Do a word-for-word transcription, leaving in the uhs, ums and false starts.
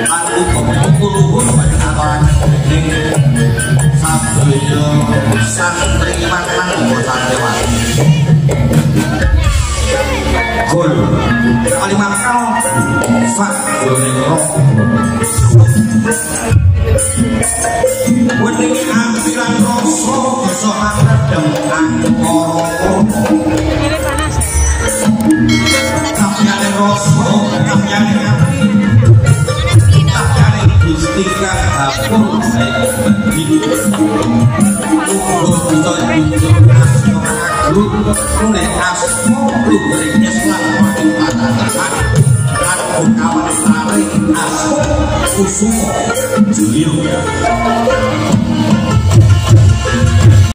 Aku pemukul luhur pada kawan ning sadaya santri Matang Santriwati. Gol. Kalimat kau. Fak. Gol. Wening ampiran rasa iso adem angkara. Tapi ane rasa, tapi ane ati. Tapi ane Gusti kang dapur saya bendino. Uga bisa nyunjung asma agung, oleh asma luhur Islam paling patah. Aku kawan sare asma Kusuma Julio.